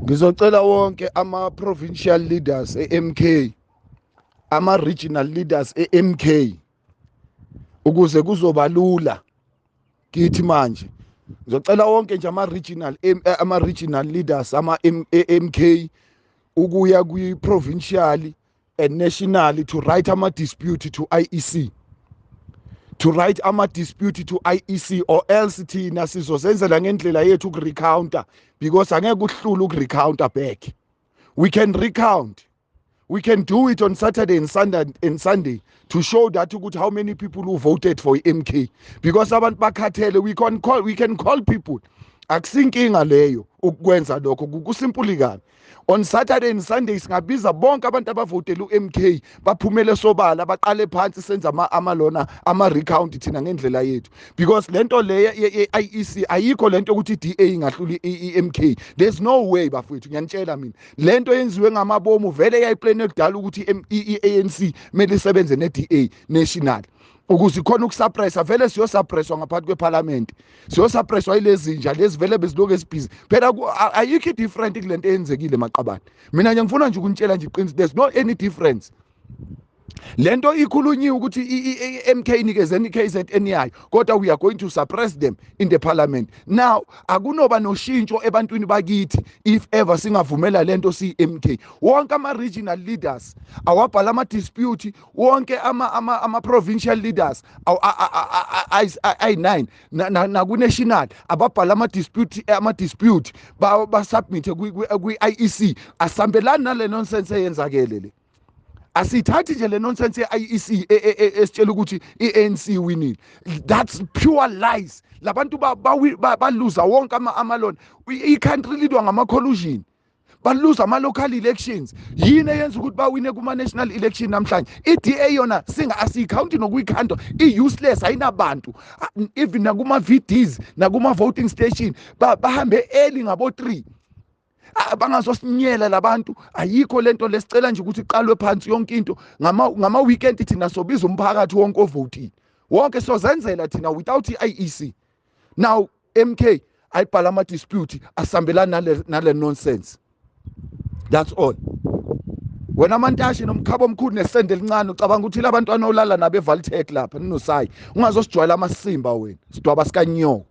Ngizocela wonke ama-provincial leaders e-MK, ama-regional leaders e-MK, ukuze kuzoba lula kithi manje. Ngizocela wonke nje ama-regional leaders ama-MK ukuya kwi-provincial and national to write ama-dispute to IEC. To write ama-dispute to IEC, or else thina sizozenzela ngendlela yethu ukurecounta, because angeke uhlule ukurecounta back. We can recount. We can do it on Saturday and Sunday to show that ukuthi how many people who voted for MK, because abantu bakhathele. We can call people. Akusinkinga leyo ukwenza lokho, kusimple kabi. On Saturday and Sunday singabiza bonke abantu abavotela uMK, baphumele sobala, baqale phansi, senza amalona ama recount thina ngendlela yethu, because lento le ye-IEC ayikho. Lento ukuthi iDA ingahlula iMK, there's no way, bafowethu. Ngiyanitshela mina, lento yenziwe ngamabomu. Vele yayiplan kudala ukuthi i-ANC kumele isebenze ne-DA national ukuze khona ukusuppressa. Vele siyosuppresswa ngaphansi kweparliament, siyosuppresswa yilezi nja lezi vele bezilokhu ezibhizi phela. Ayikho i-different kulento eyenzekile, maqabane. Mina nje ngifuna nje ukunitshela nje iqiniso, there's no any difference. Lento ikhulunyiwe ukuthi i-MK inikezeni i-KZN yayo, kodwa we are going to suppress them in the parliament. Now akunoba noshintsho ebantwini bakithi if ever singavumela lento siyi-MK. Wonke ama-regional leaders awabhala ama-dispute, wonke ama-provincial leaders ayi-9, naku-national ababhala ama-dispute, basubmithe kwi-IEC. Asihambelani nale nonsense eyenzakele le. Asithathi nje le nonsense ye-IEC esitshela ukuthi i-ANC winile. That's pure lies. Labantu baluza wonke amalona. I-country leadwa ngama-collusion, baluza ama-local elections. Yini eyenza ukuthi bawine kuma-national election namhlanje? I-DA yona singa asiyikhawunti nokuyikhawunta, i-useless, ayinabantu. Even nakuma-VDs, nakuma-voting station bahambe early ngabo-3. Bangazosinyela labantu. Ayikho lento lesicela nje ukuthi iqalwe phansi yonke into ngama weekend. Thina sobiza umphakathi wonke ovotile wonke, sozenzela thina without i-IEC. Now MK ayibhala ama dispute, asihambelani nale nonsense. That's all. Wena Mantashe nomkhaba omkhulu nesende elincane, ucabanga ukuthi labantwana olala nabo eValtech lapha ninosayi, ungazosijwayela amasimba wena sidwaba sikanyoko.